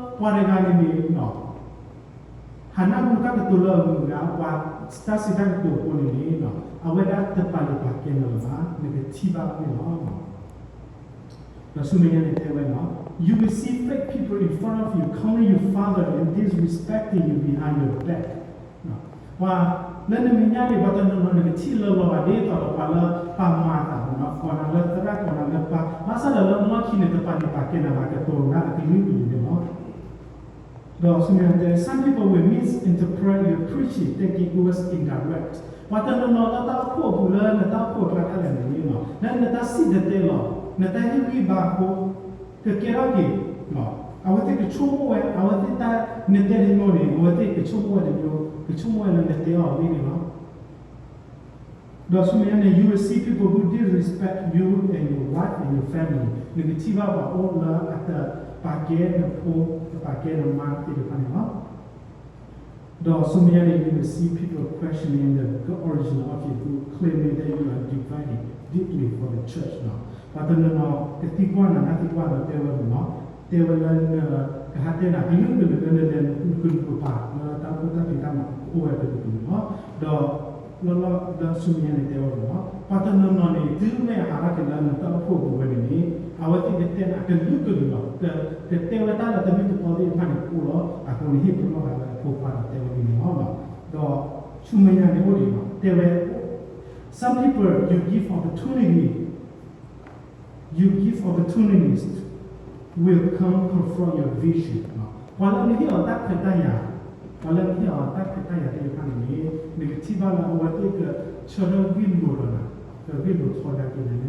ပှၤတဂၤန့ၣ်န့ၣ် ဟးနၢ်ဟူတၢ်ကတိၤလၢအဂုၤအဂၤ ပှၤတၢ်စံးတၢ်ကတိၤအဃိန့ၣ်န့ၣ် အဝဲဒၣ်တပာ်လုၢ်ပာ်ကဲနၤလၢၤဘၣ်, နကထံၣ်ဘၣ်န့ၣ်လီၤ. ဒီးဆူမဲာ်ညါန့ၣ်တဲဝဲလီၤ, you will see fake people in front of you calling you father and disrespecting you behind your back. ပှၤလၢနမဲာ်ညါန့ၣ် ပှၤတနီၤနီၤန့ၣ် ကထံၣ်လၢလီၤဂာ်ဒ်သိးဒီးပှၤလၢပာ်မၤအသးမ့ၢ်နီၤ, ကိးနၤလၢသရၣ် ကိးနၤလၢပၢ်, ဘၣ်ဆၣ်ဒီးလၢလီၢ်ခံန့ၣ် တပာ်လုၢ်ပာ်ကဲနၤဘၣ်, ကတိၤနၤအကလုာ်ကလုာ်န့ၣ်လီၤ. ဒီးဆူမဲာ်ညါတဲ some people will misinterpret your preaching thinking it was indirect. ပှၤတနီၤနီၤလၢတၢ်အိၣ်ဖှိၣ်အပူၤလၢနတၢ်အိၣ်ဖှိၣ်အကျါဒၣ်လဲာ်န့ၣ် လၢနတၢ်စံၣ်တဲၤတဲလီၤ နတၢ်ဟ့ၣ်ဂံၢ်ဘါအဃိ ကကဲထီၣ်က့ၤ အဝဲသ့ၣ်ကဆိကမိၣ်ဝဲ အဝဲသ့ၣ်တၢ်နတဲတမံၤန့ၣ် အဝဲသ့ၣ်ကဆိကမိၣ်ဝဲတမံၤ ကဆိကမိၣ်ဝဲလၢနတဲအီၤအဂ့ၢ်န့ၣ်လီၤ. ဒီးဆူမဲာ်ညါန့ၣ် you will see people who disrespect you and your wife and your family. နကထံၣ်ဘၣ်ပှၤအိၣ်လၢအတပာ်ကဲနဖိ တပာ်ကဲနမါသ့ၣ်တဖၣ်န့ၣ်လီၤ. ဒီးဆူမဲာ်ညါန့ၣ် you will see people questioning the original of your good, claiming that you are dividing deeply for the church. ပှၤတနီၤနီၤကသံကွၢ်နၤတၢ်သံကွၢ်ဒီးတဲဝဲန့ၣ်လီၤ. တဲဝဲလၢနကဟးတဲနၤကလုာ်ကလုာ်လၢနလဲၤနကလုာ်ကပၤ လၢတၢ်အိၣ်ဖှိၣ်တၢ်ဖံးတၢ်မၤအိၣ်ဝဲကလုာ်ကလုာ်လီၤ. ဒီးလၢလီၢ်လၢဆူမဲာ်ညါန့ၣ်တဲဝဲန့ၣ်လီၤ. ပှၤတနီၤနီၤန့ၣ် တုၤမ့ၢ်အဟးထီၣ်က့ၤလၢနတၢ်အိၣ်ဖှိၣ်အပူၤဝဲန့ၣ်န့ၣ် အဝဲသ့ၣ်ကတဲနၤကလုာ်ကလုာ်လီၤ. ကတဲဝဲတၢ်လၢတမ့ၢ်တတီသ့ၣ်တဖၣ်န့ၣ်အိၣ်လီၤ. အဃိန့ၣ် ဟ့ၣ်ပလီၢ်သးလၢအဖိခွါဒီးတဲဝဲဒ်န့ၣ်လီၤ. ဒီးဆူမဲာ်ညါန့ၣ်အိၣ်ဒံးလီၤ. တဲဝဲ some people you give opportunity You give opportunities will come confront your vision. ပှၤလၢနဟ့ၣ်အီၤတၢ်ခွဲးတၢ်ယာ်, ပှၤလၢနဟ့ၣ်အီၤတၢ်ခွဲးတၢ်ယာ်သ့ၣ်တဖၣ်န့ၣ်န့ၣ် နကထံၣ်ဘၣ်လၢအဝဲသ့ၣ်ကဆၢထၢၣ်ဂ့ၢ်လိာ်ဒီးနၤ, ကဂ့ၢ်လိာ်ထီဒါက့ၤနၤန့ၣ်လီၤ.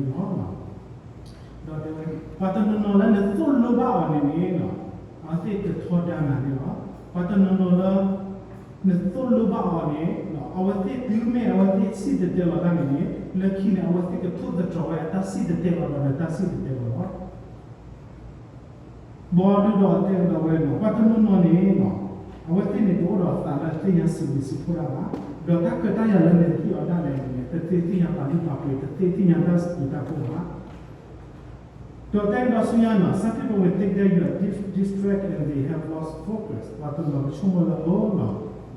ဒီးတဲဝဲ ပှၤတနီၤနီၤလၢနသိၣ်လိဘၣ်အီၤန့ၣ်န့ၣ် အဝဲသ့ၣ်ကထီဒါနၤန့ၣ်လီၤ. ပှၤတနီၤနီၤလၢ နသိၣ်လိဘၣ်အီၤန့ၣ် အဝဲသ့ၣ်တုၤမ့ၢ်အဝဲသ့ၣ်စံၣ်တဲၤတဲလီၤတၢ်န့ၣ်န့ၣ် လၢခံန့ၣ် အဝဲသ့ၣ်ကထိၣ်သတြီၤဝဲအတၢ်စံၣ်တဲၤတဲလီၤဒီးနတၢ်စံၣ်တဲၤတဲလီၤလီၤ. ဘီဒုဒီးတဲဒီးဝဲန့ၣ် ပှၤတနီၤနီၤန့ၣ် အဝဲသ့ၣ်န့ၣ် တအိၣ်ဒီးသးလၢသ့ၣ်ညါစံးဘျုးစံးဖှိၣ်တၢ်ဘၣ်, ဒီးတၢ်ခွဲးတၢ်ယာ်လၢနဟ့ၣ်အီၤဒၣ်လဲာ်န့ၣ် တသ့ၣ်ညါပာ်လုၢ်ပာ်ပှ့ၤ တသ့ၣ်ညါတၢ်စံးတၢ်ဖှိၣ်ဘၣ်. ဒီးတဲကဒီးဆူညါန့ၣ် some people will think that you are dif- distract and they have lost focus. ပှၤတနီၤကဆိကမိၣ်လၢအလီၤ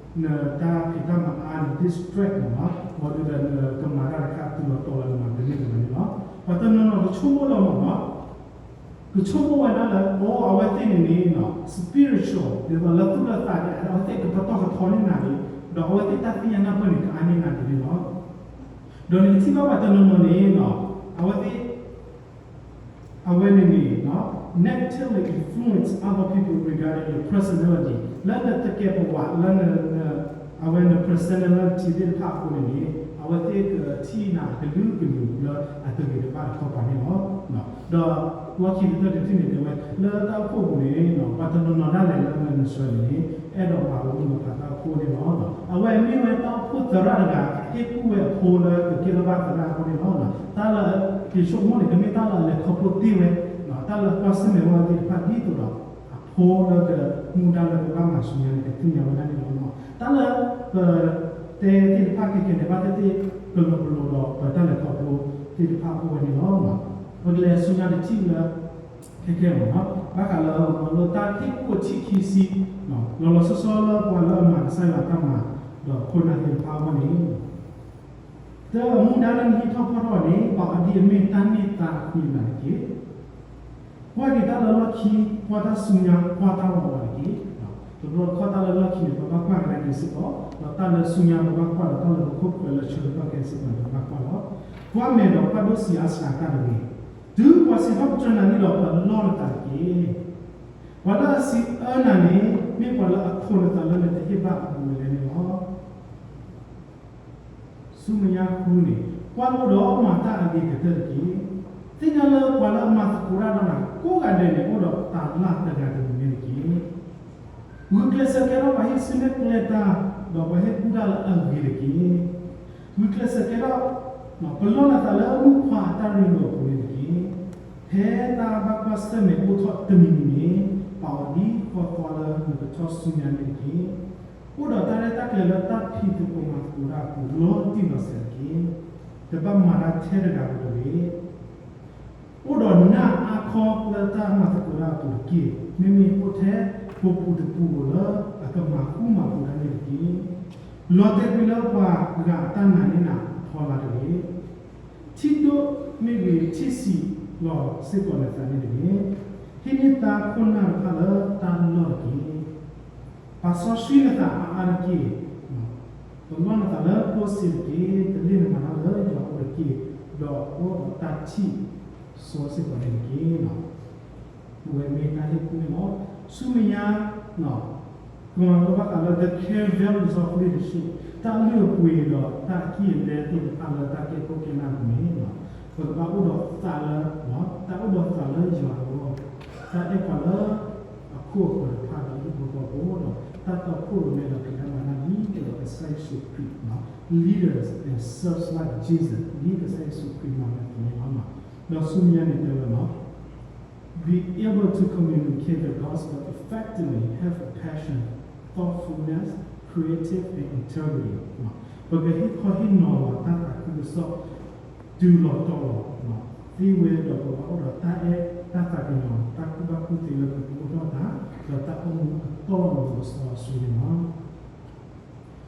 နတၢ်ဖံးတၢ်မၤအါန့ၣ် distract မ့ၢ်နီၤ, ဘီဒုဒီးနကမၤတၢ်တခါတုၤလီၤတီၤလီၤ နမၤတန့ၢ်တမံၤန့ၣ်လီၤ. ဆိကမိၣ်လီၤမးနီၤ, ကဆိကမိၣ်ဝဲဒၣ်လၢ အိ အဝဲသ့ၣ်န့ၣ်န့ၣ် spiritual ဒ်သိးလၢသူၣ်လၢသးန့ၣ် အဝဲသ့ၣ်ကပတီၢ်ကထီန့ၢ်နၤန့ၣ်, ဒီးအဝဲသ့ၣ်တၢ်သ့ၣ်ညါနၢ်ပၢၢ်န့ၣ် ကအါန့ၢ်နၤဒ်န့ၣ်လီၤ. ဒီးနကထံၣ်ဘၣ်ပှၤတနီၤနီၤန့ၣ် အဝဲသ့ၣ် အဝဲန့ၣ်န့ၣ် negatively influence other people regarding your personality လၢနသကဲးပဝးလၢ အဝဲန personality သ့ၣ်တဖၣ်အဃိန့ၣ်န့ၣ် အဝဲသ့ၣ်ကထံၣ်နၤအကလုာ်ကလုာ်လၢအတဂ့ၤတဘၣ်တခီပၤန့ၣ်လီၤ. ဒီးလီၢ်ခံကတၢၢ်တထံၣ်န့ၣ် တဲဝဲလၢတၢ်အိၣ်ဖှိၣ်ပူၤန့ၣ် ပှၤတနီၤနီၤဒၣ်လဲာ်လၢနနဆှၢန့ၣ်န့ၣ် အဲၣ်ဒိးမၤလိမုၢ်လီၤဖးတၢ်အိၣ်ဖှိၣ်န့ၣ်လီၤ. အဝဲမ့ၢ်ဝဲတၢ်အိၣ်ဖှိၣ်သရၣ်တဂၤ ဟ့ၣ်ကူၣ်ဝဲအဖိလၢကကဲထီၣ်ဘၣ်သရၣ်အဃိန့ၣ်လီၤ. တၢ်လၢ ယဆိကမိၣ်န့ၣ် ကမ့ၢ်တၢ်လၢအလဲၤခီဖျိတ့ၢ်ဝဲ တၢ်လၢကွၢ်ဆၢၣ်မဲာ်ဝဲသ့ၣ်တဖၣ်ဒ်သိးဒီး အဖိလၢကမူဒါလၢကဘၣ်မၤဆူညါန့ၣ် ကသ့ၣ်ညါဝဲဒၣ်န့ၣ်လီၤ. တၢ်လၢပတဲသ့ၣ်တဖၣ်ခဲကဲန့ၣ် ဘၣ်သ့ၣ်သ့ၣ်ကလိၤကလိၤဒီးပတၢ်လဲၤခီဖျိသ့ၣ်တဖၣ်အိၣ်ဝဲန့ၣ်လီၤ. ပကလဲၤဆူညါတထံၣ်လၢ ခဲကဲမးနီၤ ဘၣ်ဃးလၢ လၢတၢ်ဟ့ၣ်ကူၣ်အထံၣ်ခံဆံ လီၤလီၤဆီဆီလၢပှၤလၢအမၤကစၢ်ယွၤတၢ်မၤ ဒီးခိၣ်နၢ်သ့ၣ်တဖၣ်အဂီၢ်န့ၣ် တၢ်မူဒါလၢနဟံးထီၣ်ဖီၣ်ထီၣ်န့ၣ် ပာ်အီၤဒ်အမ့ၢ်တၢ်န့ၢ်သါအဃံအလၤတက့ၢ်. ကွၢ်က့ၤတၢ်လၢလီၢ်ခံ ကွၢ်တၢ်ဆူညါ ကွၢ်တၢ်လီၤဝဲတက့ၢ်. တဘျီတခီၣ်တၢ်လၢလီၢ်ခံန့ၣ် ပဘၣ်ကွၢ်ကဒါက့ၤစ့ၢ်ကီး, ဒီးတၢ်လၢဆူညါပဘၣ်ကွၢ်ဒီးတၢ်လၢပခိၣ်ပဃၢၤလၢဆၢကတီၢ်ခဲအံၤစ့ၢ်ကီးန့ၣ် ပဘၣ်ကွၢ်လီၤ. ကွၢ်မဲာ်ဒီးကွၢ်ဒိၣ်ဆံးအါစှၤတၢ်တဂ့ၤ, တုၤပှၤစံးထီၣ်ပတြၢၤနၤန့ၣ်ဒီး ပလီၢ်နသးတက့ၢ်. ပှၤလၢအစံးအၢနၤန့ၣ် မ့ၢ်ပှၤလၢအခိးနသးလၢနတဟ့ၣ်ဘၣ်အဘူးအလဲန့ၣ်လီၤ. ဆူမဲာ်ညါဃုန့ၣ် ကွၢ်လိဒီးမၤတၢ်အဂ့ၤကတၢၢ်တက့ၢ်. သ့ၣ်ညါလၢပှၤလၢအမၤသကိးတၢ်ဒီးနၤကိးဂၤဒဲးန့ၣ် အိၣ်ဒီးတၢ်လၢ်တဂၤတမံၤန့ၣ်တက့ၢ်. ဂုာ်ကျဲးစၢးကဲထီၣ်ပှၤဟံးစုနဲၣ်ကျဲတၢ် ဒီးပှၤဟ့ၣ်ကူၣ်တၢ်လၢအဂ့ၤတက့ၢ်. ဂုာ်ကျဲးစၢးကဲထီၣ် ပလီၢ်နသးလၢမုၣ်ခွါအတၢ်ရ့လိာ်အပူၤန့ၣ်တက့ၢ်. ဖဲတၢ်ဘၣ်ကွၢ်ဆၢၣ်မဲာ်အိၣ်ထီၣ်တမံၤမံၤန့ၣ် ပာ်အီၤဒ်ဃီသွါလၢနကထီၣ်ဆူညါန့ၣ်တက့ၢ်. အိၣ်ဒီးတၢ်ရဲၣ်တၢ်ကျဲၤလၢတၢ်ဖံးသကိးမၤသကိးတၢ်အပူၤ လီၤတံၢ်လီၤဆဲးတက့ၢ်. တဘၣ်မၤတၢ်ထဲတဂၤဧိၤတဂ့ၤ. အိၣ်ဒီးနၢ်အါခီလၢတၢ်မၤသကိးတၢ်အပူၤတက့ၢ်. မ့မ့ၢ်အိၣ်ထဲပပူၤတပူၤဧိၤလၢအကမၤဃူမၤဖိးတၢ်န့ၣ်တက့ၢ်. လီၤတဲာ်ကွံာ်လၢပှၤဂၤအတၢ်နာ်န့ၢ်နၤအဖီလာ်တဂ့ၤ. ထံၣ်ဒိၣ်မ့ၢ်ဂ့ၤ ထံၣ်ဆံးလီၤစ့ၢ်ကီးနသးန့ၣ်တဂ့ၤ. ဟံးန့ၢ်သါခိၣ်နၢ်တဖၣ်လၢတၢ်လီၢ်တက့ၢ်. ပာ်စီဆှံနသးအါအါတက့ၢ်. ပလီၢ်နသးလၢကျိၣ်စ့တက့ၢ်. တလ့ၣ်နမၤတၢ်လၢယွၤအအိၣ်တက့ၢ်. ဒီးအိၣ်ဒီးတၢ်ထံၣ်စီစ့ၢ်ကီးန့ၣ်တက့ၢ်. အဝဲမ့ၢ်တၢ်ဟ့ၣ်ကူၣ်န့ၣ်လီၤ. ဆူမဲာ်ညါ ကမၤလိဘၣ်ဃးလၢ the care values of leadership တၢ်လုၢ်အပှ့ၤဒီးတၢ်အကံၢ်အလဲသ့ၣ်တဖၣ်လၢတၢ်ကဲခိၣ်ကဲနၢ်အပူၤန့ၣ် ပကဘၣ်အိၣ်ဒီးသးလၢ တၢ်အိၣ်ဒီးသးလၢယွၤအဂီၢ်, တၢ်အဲၣ်ပှၤလၢအခိၣ်အဃၢၤတဖၣ်ဒီးဟံၣ်ဖိဃီဖိဒီး တၢ်တီခိၣ်ရိၣ်မဲဒီးက့ၤတၢ်မၤနၢ်ဒ်သိးဒီးကစၢ်ယ့ၣ်ၡူးခရံာ် leaders and serves like Jesus ဒ်ကစၢ်ယ့ၣ်ၡူးခရံာ်မၤနၢၤသ့န့ၣ်လီၤ. ဒီးဆူမဲာ်ညါန့ၣ်တဲဝဲလီၤ be able to communicate the gospel effectively, have a passion, thoughtfulness, creative and integrity. ပကဟ့ၣ်ခီဟ့ၣ်နီၤလီၤတၢ်သးခုကစီၣ် တုၤလီၤတီၤလီၤ သ့ဝဲဒီးပကဘၣ်အိၣ်ဒီးတၢ်အဲၣ်တၢ်သးကညီၤ တၢ်ကူၣ်ဘၣ်ကူၣ်သ့လၢပကအိၣ်ထီၣ်သး ဒီးတၢ်အိၣ်မူအတီအလိၤလီၤဆီအဆူန့ၣ်လီ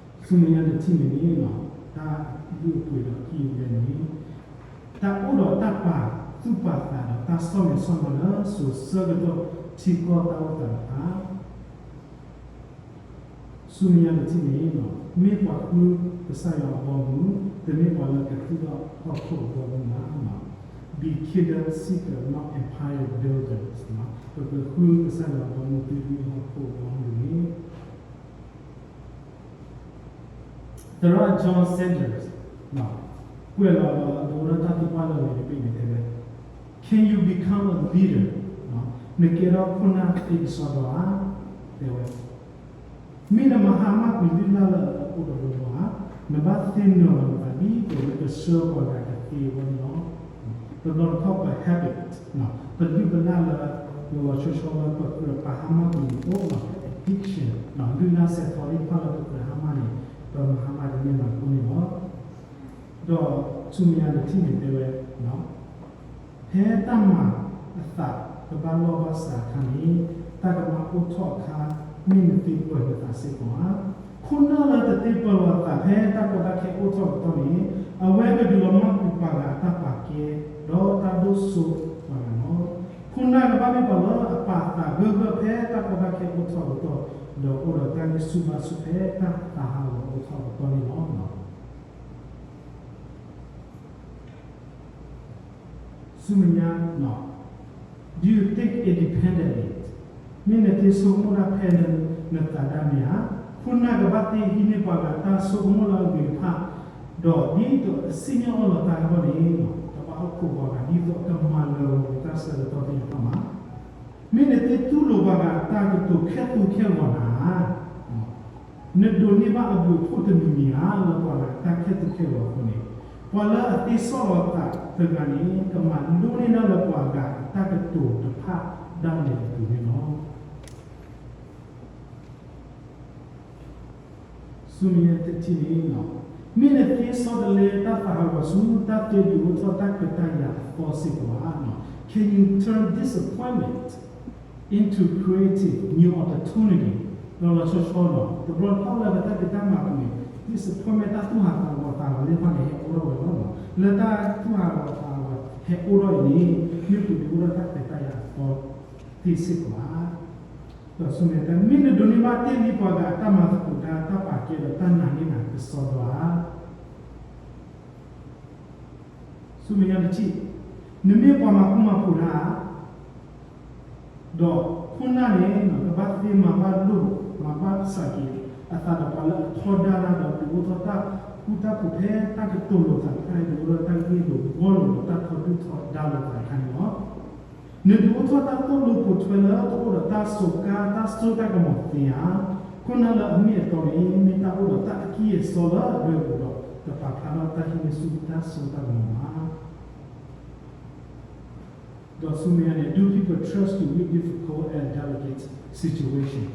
ၤ. ဆူမဲာ်ညါတထံၣ်န့ၣ်န့ၣ် တၢ်လုၢ်အပှ့ၤဒီးကံၢ်အလဲန့ၣ် တၢ်အိၣ်ဒီးတၢ်ပာ်သူၣ်ပာ်သးဒီးတၢ်ဆီၣ်မဲာ်ဆီၣ်မၤလၢစိၤဆၢကတီၢ်ထံကီၢ်တၢ်အိၣ်သးတဖၣ် ဆူမဲာ်ညါတထံၣ်န့ၣ် မ့ၢ်ပှၤဃုကစၢ်ယွၤအဘီအမုၢ်, တမ့ၢ်ပှၤလၢကသူၣ်ထီၣ်ဟီၣ်ခိၣ်အဘီအမုၢ်ဘၣ်. Be kingdom seeker, not empire builders. ပကဃုကစၢ်ယွၤအဘီအမုၢ် သုတမ့ၢ်ဟီၣ်ခိၣ်အဘီအမုၢ်တဂ့ၤ. သရၣ် John Sanders ကွဲးလီၤဒီးအဒိလၢတၢ်သံကွၢ်လၢအဝဲန့ၣ် ပ့ၤန့ၣ်တဲဝဲ Can you become a leader? နကဲထီၣ်ခိၣ်နၢ်သ့ကစီဒီဧါ တဲဝဲ မ့ၢ်နမၤဟါမၢ်ကွံာ်လုၢ်လၢ်လၢအအိၣ်ဒီးလီၤဧါ, နဘၣ်သ့ၣ်နီၣ်လီၤနသးဒ်သိးလၢကဆှၢပှၤဂၤကသ့အဂီၢ်န့ၣ်လီၤ. တဘျီတခီၣ်ပ habit ပလုၢ်ပလၢ်လၢ လီၤလီၤဆီဆီလၢပကြၢးပာ်ဟါမၢ်ကွံာ်န့ၣ်အိၣ် addiction လုၢ်လၢ်စဲးထီၣ်သ့ၣ်တဖၣ်လၢပကြၢးဟါမၢ်န့ၣ် ပမၤဟါမၢ်တန့ၢ်ဘၣ်အဃိန့ၣ်လီၤ. ဒီးဆူမဲာ်ညါတထံၣ်န့ၣ်တဲဝဲ ဖဲတၢ်မၤအသးကဘၣ်လီၢ်ဘၣ်စးအခါန့ၣ် တၢ်ကမၣ်အိၣ်ထီၣ်အခါ မ့ၢ်နသ့ပၢၤနသးစ့ၢ်ကီးဧါ. ခိၣ်နၢ်လၢတသ့ပၢၤလီၤအသးဖဲတၢ်ကီတၢ်ခဲအိၣ်ထီၣ်အကတီၢ်န့ၣ် အဝဲကဒုးလီၤမၢ်ကွံာ်ပှၤဂၤအတၢ်ပာ်ကဲ ဒီးတၢ် ဒိၣ်စိပှၤဂၤလီၤ. ခိၣ်နၢ်ကဘၣ်မ့ၢ်ပှၤလၢအပာ်သးဂၢၢ်ဂၢၢ်ဖဲတၢ်ကီတၢ်ခဲအိၣ်ထီၣ်အကတီၢ်, ဒီးအိၣ်ဒီးတၢ်ဂံၢ်ဆူၣ်ဘါဆူၣ်ဖဲတၢ်သးဟးဂီၤအိၣ်ထီၣ်အကတီၢ်န့ၣ်လီၤ. ဆူမဲာ်ညါ, do you think independently? မ့ၢ်နသ့ဆိကမိၣ်တၢ်ဖဲနသးဒၣ်မ့ၢ်ဧါ. ခိၣ်နၢ်ကဘၣ်သ့ဟံးန့ၢ်ပှၤဂၤတၢ်ဆိကမိၣ်လၢအဂ့ၤတဖၣ်, ဒီးဒ်သိးအစံၣ်ညီၣ်အီၣ်လီၤတၢ်အဂီၢ်န့ၣ်, တဘၣ်အိၣ်ခိးပှၤဂၤဒ်သိးအကမၤလၢာ်ဂီၤက့ၤတၢ်ဆၢကတီၢ်သ့ၣ်တဖၣ်မး. မ့ၢ်နသ့တူၢ်လိာ်ပှၤဂၤတၢ်ကတိၤခဲသူခဲဂီၤနၤဧါ. နဒိးန့ၢ်ဘၣ်အဘျုးအဖှိၣ်တမံၤမံၤဧါ လၢပှၤဂၤတၢ်ခဲသူခဲဂီၤအဃိန့ၣ်, ပှၤလၢအသ့စီၣ်လီၤသးတဂၤန့ၣ် ကမၤလိန့ၢ်ဒၣ်လၢပှၤဂၤအတၢ်ကတိၤတဖၣ်ဒၣ်လဲာ်အပူၤန့ၣ်လီၤ. ဆူမဲာ်ညါတထံၣ်န့ၣ်, မ့ၢ်နသ့ဆီတလဲတၢ်သးဟးဂီၤဆူ တၢ်သ့ဒုးအိၣ်ထီၣ်တၢ်ခွဲးတၢ်ယာ်အသီစ့ၢ်ကီးဧါ. Can you turn disappointment into creative new opportunity? လီၤလီၤဆီဆီလီၤ. တဘျီတခီၣ်လၢပတၢ်ဖံးတၢ်မၤပူၤန့ၣ်, disappointment တၢ်သူၣ်ဟးသးဂီၤသးဂီၤသ့ၣ်တဖၣ်န့ၣ် ဟဲအိၣ်ထီၣ်ဝဲလီၤ. လၢတၢ်သူၣ်ဟးဂီၤသးဂီၤဟဲအိၣ်ထီၣ်အံၤန့ၣ်, မ့ၢ်ပဒုးအိၣ်ထီၣ်တၢ်ခွဲးတၢ်ယာ်အသီသ့ၣ်စ့ၢ်ကီးဧါ. ဒီးဆူမဲာ်ညါတထံၣ်, မ့ၢ်နဒိးန့ၢ်ဘၣ်တ့ၢ်လံပှၤဂၤအတၢ်မၤသကိးတၢ်, တၢ်ပာ်ကဲဒီးတၢ်နာ်န့ၢ်နၤကစီဒီဧါ. ဆူမဲာ်ညါတထံၣ်, နမ့ၢ်ပှၤမၤဃူမၤဖိးတၢ်ဧါ. ဒီးခိၣ်နၢ်န့ၣ် ကဘၣ်သ့မၤဘၣ်လိာ်, မၤဘၣ်စးက့ၤအသးဒီးပှၤလၢအထီဒါတၢ်ဒီး ဒုးအိၣ်ထီၣ်တၢ်ဃူတၢ်ဖိးဖဲတၢ်ကတိၤလိာ်သးတခါအံၤ, ဒုးအိၣ်ထီၣ်တၢ်ဂ့ၢ်လိာ်ဘှီလိာ်ဒီးတၢ်ထီဒုၣ်ထီဒါလိာ်သးတခါန့ၣ်လီၤ. နဒုးအိၣ်ထီၣ်တၢ်သိၣ်လိပိာ်ထွဲလၢတအိၣ်ဒီးတၢ်စိကါတၢ်စိတၢ်ကမီၤသ့ဧါ. ခိၣ်နၢ်လၢအမ့ၢ်အတီန့ၣ် မ့ၢ်တၢ်အိၣ်ဒီးတၢ်အကံၢ်အစီလၢအဒွဲၣ်အပူၤဒီး တပာ်ဖျါထီၣ်တၢ်ဟံးန့ၢ်ဆူတၢ်စိတၢ်ကမီၤဘၣ်. ဒီးဆူမဲာ်ညါန့ၣ်, do people trust you with difficult and delicate situation?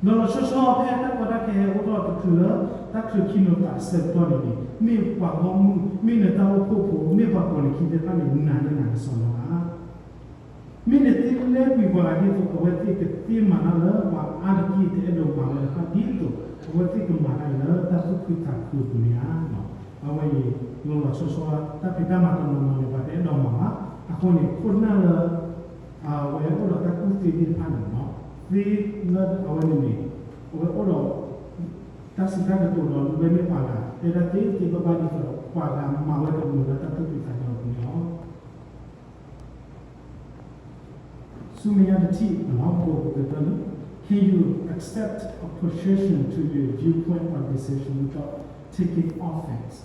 လီၤလီၤဆီဆီဖဲတၢ်ကီတၢ်ခဲဟဲအိၣ်ထီၣ်တချုးလၢ တၢ်ချုးခံနီၤသးအဆၢကတီၢ်န့ၣ်န့ၣ်, မ့ၢ်ပှၤဂီၢ်မုၢ်, မ့ၢ်နတၢ်အိၣ်ဖှိၣ်ဖိ, မ့ၢ်ပှၤပိာ်နခံသ့ၣ်တဖၣ်န့ၣ် နာ်န့ၢ်နၤကစီဒီဧါ. မ့ၢ်နသ့လဲကွံာ်ပှၤဂၤဒ်သိး အဝဲသ့ၣ်ကသ့မၤတၢ်လၢပှၤအါတက့ၢ်တအဲၣ်ဒိးမၤဝဲတဖၣ် ဒ်သိးအဝဲသ့ၣ်ကမၤတၢ်အံၤလၢတၢ်သူၣ်ခုသးခုအပူၤန့ၣ်ဧါ. အဝဲအံၤ လီၤလီၤဆီဆီ တၢ်ဖံးတၢ်မၤတနီၤနီၤန့ၣ် ပှၤတအဲၣ်ဒိးမၤဘၣ်. အဃိန့ၣ် ခိၣ်နၢ်လၢ အဝဲအိၣ်ဒီးတၢ်ကူၣ်သ့သ့ၣ်တဖၣ်န့ၣ်, သ့လၢအဝဲန့ၣ်န့ၣ်, အဝဲအိၣ်ဒီး တၢ်စံးတၢ်ကတိၤဒီး လၢမ့ၢ်ပှၤဂၤ တဲတၢ်သ့သ့ဘၣ်ဘၣ်ဒ်သိးဒီး ပှၤဂၤမၤဝဲတမုာ်လၢတၢ်သူၣ်ခုသးခုအပူၤန့ၣ်လီၤ. ဆူမဲာ်ညါတထံၣ်, ပကတၢၢ်လံ, can you accept opposition to your viewpoint or decision without taking offense?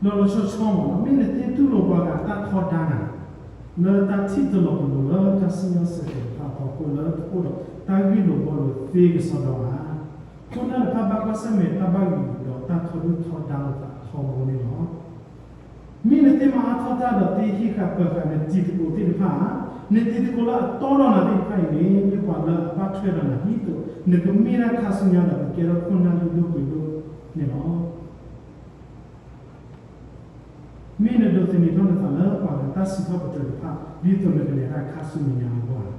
လီၤလီၤဆီဆီမး, မ့ၢ်နသ့တူၢ်လိာ်ပှၤဂၤတၢ်ထီဒါနၤ လၢတၢ်ထံၣ်တလီၤပလိာ်လၢတၢ်စံၣ်ညီၣ်စဲးကဲးတဖၣ်အဖီခိၣ် လၢတအိၣ်ဒီးတၢ်ဂ့ၢ်လိာ်ဘှီလိာ်သ့ကစီဒီဧါ. ခိၣ်နၢ်တဖၣ်ဘၣ်ကွၢ်ဆၢၣ်မဲာ်တၢ်ဘၣ်ဂံၢ်ဂူာ်ဒီး တၢ်ထီဒုၣ်ထီဒါလိာ်သးထီဘိန့ၣ်လီၤ. မ့ၢ်နသ့မၤအါထီၣ်တၢ်ဒီးသ့ဟံးဃာ်ပၢၤဃာ်နတံၤသကိးသ့ၣ်တဖၣ်ဧါ. နတံၤသကိးလၢအတီဒီးနၤသ့ၣ်တဖၣ်အံၤန့ၣ် မ့ၢ်ပှၤလၢအဘၣ်ထွဲဒီးနၤ ဒ်သိးနကမ့ၢ်ဒၣ်ခါဆူညါဒီး ကကဲထီၣ်ခိၣ်နၢ်လုၢ်ဒိၣ်ပှ့ၤဒိၣ်န့ၣ်လီၤ. မ့ၢ်နဒိးသန့ၤထီၣ်နသးလၢပှၤဂၤတၢ်စံးထီၣ်ပတြၢၤတဖၣ် ဒ်သိးနကလဲၤတၢ်ခါဆူမဲာ်ညါအဂီၢ်ဧါ.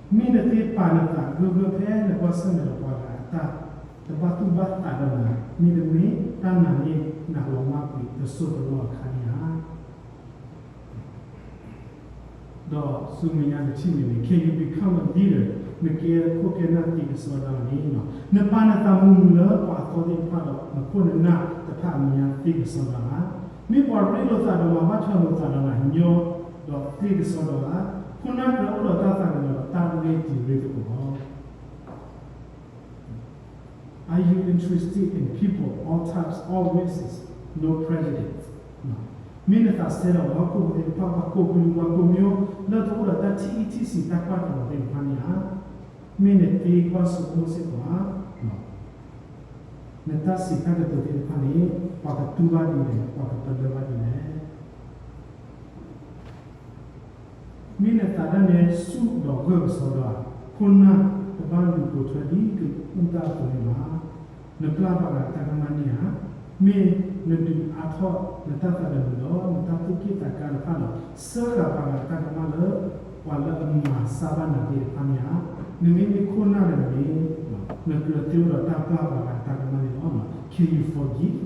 မ့ၢ်နသ့ပာ်နသးဂၢၢ်ဂၢၢ်ဖဲနကွၢ်ဆၢၣ်မဲာ်ဒီးပှၤဂၤအတၢ်တဘၣ်သူၣ်ဘၣ်သးဒီးနၤ မ့တမ့ၢ်တၢ်နာ်န့ၢ်နၤလီၤမၢ်ကွံာ်တစိၢ်တလီၢ်အခါန့ၣ်ဧါ. ဒီးဆူမဲာ်ညါတထံၣ်န့ၣ်န့ၣ် can you become a leader နကဲခိၣ်ကဲနၢ်သ့ကစီဒီဧါန့ၣ်, နပာ်နသးမုာ်မုာ်လၢပှၤအသီသ့ၣ်တဖၣ်ဒီး နခိၣ်နနၢ်တဖၣ်အမဲာ်ညါသ့ကစီဒီဧါ. မ့ၢ်ပှၤရ့လိာ်သးဒီးမၤဘၣ်ထွဲလိာ်သးဒီးနၤညီ ဒီးသ့ကစီဒီဧါ. ခိၣ်နၢ်ကြၢးအိၣ်ဒီးတၢ်သးကညီၤဒီးတၢ်ရ့တံၤရ့သကိးလီၤ. Are you interested in people, all types, all races, no prejudice? မ့ၢ်နသးစဲဒီးပှၤဟီၣ်ခိၣ်ဖိသ့ၣ်တဖၣ် ပှၤကိးကလုာ်ပှၤကိးမၠိ လၢတအိၣ်ဒီးတၢ်ထံၣ်အံၣ်ထံၣ်ဆံးတၢ်ကွၢ်တရီၤသ့ၣ်တဖၣ်န့ၣ်ဧါ. မ့ၢ်နသ့ကွၢ်ဆိကမိၣ်စ့ၢ်ကီးဧါ. နတၢ်စံးတၢ်ကတိၤသ့ၣ်တဖၣ်န့ၣ် ပှၤကတူၢ်ဘၣ်ဒ်လဲၣ်, ပှၤကပလၢၢ်ဘၣ်ဒ်လဲၣ်. မ့ၢ်နသးဒၣ်နဲဆူၣ်ဒီးဂၢၢ်ကစီဒီဧါ. ခိၣ်နၢ်တဘၣ်လူၤပိာ်ထွဲဒ်ကအူတၢ်အသိးန့ၣ်ဘၣ်. နပျၢ်ပှၤဂၤတၢ်ကမၣ်န့ၣ်ဧါ. မ့ၢ်နဒုးအါထီၣ်နတၢ်သးတမုာ်ဒီး နတၢ်သူၣ်က့ၣ်သးကါတဖၣ်ဒီး စၢဃာ်ပှၤဂၤတၢ်ကမၣ်လၢ ပှၤလၢအမၤစၢ်ဘၣ်နၤသ့ၣ်တဖၣ်န့ၣ်ဧါ. နမ့မ့ၢ်ခိၣ်နၢ်တဂၤန့ၣ် နကြၢးသ့အိၣ်ဒီးတၢ်ပျၢ်ပှၤဂၤတၢ်ကမၣ်န့ၣ်လီၤ. Can you forgive?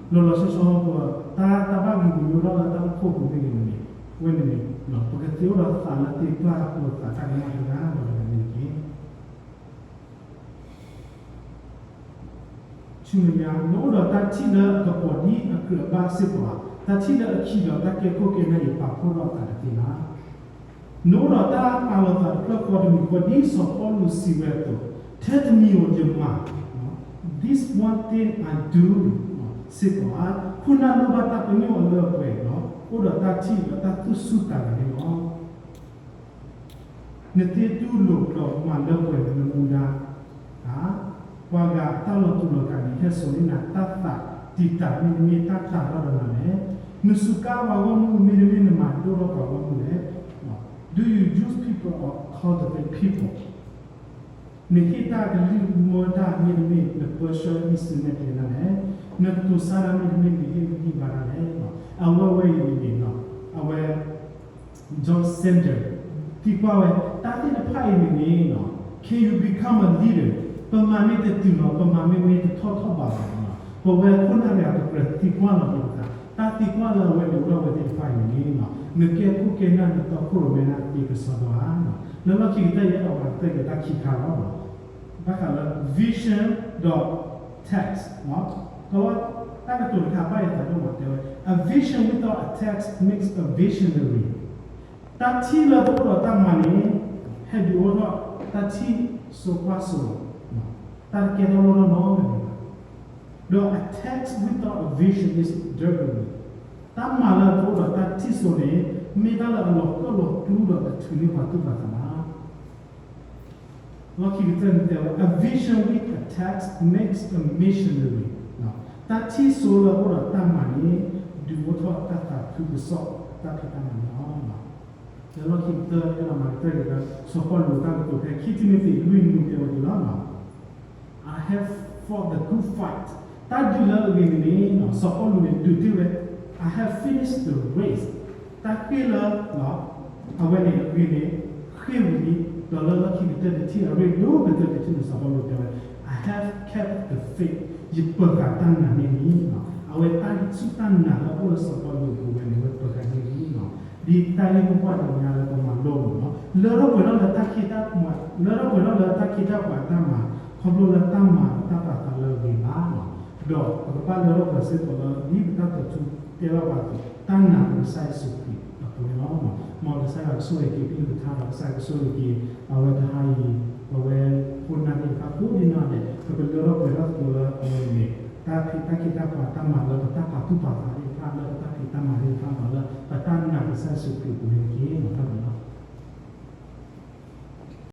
လီၤလီၤဆီဆီ တၢ်တၢ်ဘၣ်ဂံၢ်ပူၤမ့ၢ်အိၣ်ထီၣ်လၢတၢ်အိၣ်ဖှိၣ်ပူၤမ့ၢ်ဂ့ၤန့ၣ် ဝဲန့ၣ်န့ၣ် ပကသ့အိၣ်ဒီးသးလၢသ့ပျၢ်လိာ်သးတၢ်ကမၣ်တဂၤဒီးတဂၤန့ၣ်တက့ၢ်. ဆူမဲာ်ညါ နအိၣ်ဒီးတၢ်ထံၣ်လၢအကပီၤဒ်အကြၢးအဘၣ်စ့ၢ်ကီးဧါ. တၢ်ထံၣ်လၢအခံဒီးတၢ်ကဲခိၣ်ကဲနၢ်အံၤ ပာ်ဖှိၣ်ထီၣ်အသးတသ့ဘၣ်. နအိၣ်ဒီးတၢ်ပာ်လီၤသးတဖျၢၣ်ဃီတမံၤဃီ ဒ်စီၤပီလူးစံးဝဲအသိး, ထဲတမံၤဧိၤယမၤ this one thing I do စ့ၢ်ကီးဧါ. ခိၣ်နၢ်လိၣ်ဘၣ်တၢ်ပညိၣ်အလၢအပှဲၤဒီး အိၣ်ဒီးတၢ်ထံၣ်ဒီးတၢ်သူၣ်ဆူၣ်သးဂဲၤန့ၣ်လီၤ. နသ့တူၢ်လိာ်ဒီးမၤလၢပှဲၤနမူဒါဧါ. ပှၤဂၤအတၢ်လီၤတူာ်လီၤကာ်န့ၣ် ဟဲစိာ်န့ၢ်နၤတၢ်သးတံာ်တာ် မ့တမ့ၢ်တၢ်တာ်ထီၣ်ဒီးနၤလဲၣ်. နစူးကါပှၤဂီၢ်မုၢ် မ့တမ့ၢ်နမၤဒိၣ်ထီၣ်ပှၤဂီၢ်မုၢ်လဲၣ်. Do you use people or cultivate people? နဟ့ၣ်တၢ်ကလုၢ်မၢတၢ် မ့တမ့ၢ်နပၢဆှၢအံၣ်စရ့လးကျဲနၤလဲၣ်. နကတိၤဆါတၢ် မ့တမ့ၢ်နဟ့ၣ်ဂံၢ်ဟ့ၣ်ဘါတၢ်လဲၣ်. အဝဲဝဲအံၤန့ၣ် အဝဲ John Sanders သံကွၢ်ဝဲ တၢ်သ့ၣ်တဖၣ်အံၤန့ၣ်န့ၣ် can you become a leader? ပမၤမ့ၢ်တတုၤလီၤ ပမၤမ့ၢ်မ့ၢ်တထီၣ်ထီၣ်ဘးဘၣ်န့ၣ် ပဝဲခိၣ်နၢ်တဂၤ ပကြၢးသံကွၢ်လီၤက့ၤပသး တၢ်သံကွၢ်လၢအဝဲန့ၣ်အိၣ်ထီၣ်ဝဲသ့ၣ်တဖၣ်အံၤန့ၣ်န့ၣ် နကဲခိၣ်ကဲနၢ် နတီခိၣ်ရိၣ်မဲနၢ်သ့ကစီဒီဧါ. လၢလီၢ်ခံကတၢၢ် ယအဲၣ်ဒိးပာ်ကတၢၢ်က့ၤတၢ်ခံခါလီၤ. ဘၣ်ဃးလၢ vision ဒီး text ကလီတၢ်ကတိၤတခါဘၣ်ယသးဒိၣ်မးတဲဝဲ a vision without a text makes a visionary. တၢ်ထံၣ်လၢတအိၣ်ဒီးတၢ်မၤန့ၣ် ဟဲဒုးအိၣ်ထီၣ်တၢ်ထံၣ်စိကွၢ်စိလီၤ. တၢ်တကဲထီၣ်လိၣ်ထီၣ်နီတမံၤဘၣ်. ဒီး a text without a vision is derelict. တၢ်မၤလၢတအိၣ်ဒီးတၢ်ထံၣ်စိန့ၣ် မ့ၢ်တၢ်လၢအလီၤကၢၣ်လီၤကျူဒီးတထုးန့ၢ်ပှၤသူၣ်ပှၤသးဘၣ်. လီၢ်ခံကတၢၢ်န့ၣ်တဲဝဲ a vision with a text makes a missionary. တၢ်ထံၣ်စိလၢအအိၣ်ဒီးတၢ်မၤန့ၣ် ဒုးအိၣ်ထီၣ်တၢ်သးခုကစီၣ် တၢ်ဖံးတၢ်မၤန့ၣ်လီၤ. လၢလီၢ်ခံကတၢၢ် အဲၣ်ဒိးမၤကတၢၢ်က့ၤဒီး စီၤပီလူးတၢ်ကတိၤဖဲ ခံတံၤမသ့း လွံၢ်နွံ တဲဝဲဒ်လီၤ. I have fought the good fight. တၢ်ဒုးလၢအဂ့ၤန့ၣ်န့ၣ် စီၤပီလူးန့ၣ် ဒုးတ့ၢ်ဝဲ I have finished the race. တၢ်ဃ့ၢ်လၢ အဝဲန့ၣ်အဂ့ၤန့ၣ် ဃ့ၢ်ဝံၤလံ, ဒီးလၢလီၢ်ခံကတၢၢ်တထံၣ် အရ့ဒိၣ်ကတၢၢ်တထံၣ်န့ၣ် စီၤပီလူးတဲဝဲ I have kept the faith. ယပၢၤဃာ်တၢ်နာ်န့ၣ်လံ. အဝဲတၢ်စူၢ်တၢ်နာ်လၢအအိၣ်လၢစီၤပီလူးအပူၤဝဲန့ၣ် အဝဲပၢၤဃာ်န့ၣ်လံ. ဒ်တၢ်ဂ့ၢ်မိၢ်ပှၢ်တနံၤညါလၢပမၤလိန့ၣ်လီၤ. လၢထီၣ်ပှဲၤထီၣ်လၢတၢ်ခ့တၢ်ပှၤ, လၢထီၣ်ပှဲၤထီၣ်လၢတၢ်ခ့တၢ်ပှၤအတၢ်မၤ, ခီဖျိလၢတၢ်မၤတၢ်ပာ်သးလၢအဂ့ၤဘၣ်. ဒီးပကဘၣ်လၢထီၣ်ပှဲၤစ့ၢ်ကီးလၢ ဒ်ပတၢ်သးခုတဲဘၣ်ပှၤအသိး တၢ်နာ်ပကစၢ်ယ့ၣ်ၡူးခရံာ်အပူၤန့ၣ်လီၤ. မ်ကစၢ်ယွၤကဆိၣ်ဂ့ၤက့ၤကလုၢ်ကထါဒီး ကစၢ်ယွၤကဆိၣ်ဂ့ၤက့ၤ အဝဲတဟါအံၤ ပဝဲခိၣ်နၢ်သ့ၣ်တဖၣ်ကိးဒ်နီၢ်ဒဲး ပကလၢထီၣ်ပှဲၤထီၣ်သကိးလၢအဝဲန့ၣ် တၢ်ဖံးတၢ်ခ့တၢ်ပှၤတၢ်မၤလၢပတၢ်ပာ်သူၣ်ပာ်သးသ့ၣ်တဖၣ် လၢပတၢ်ဖံးတၢ်မၤသ့ၣ်တဖၣ်ဒီး လၢပတၢ်နာ်ကစၢ်ယ့ၣ်ၡူးခရံာ်အပူၤန့ၣ်တက့ၢ်.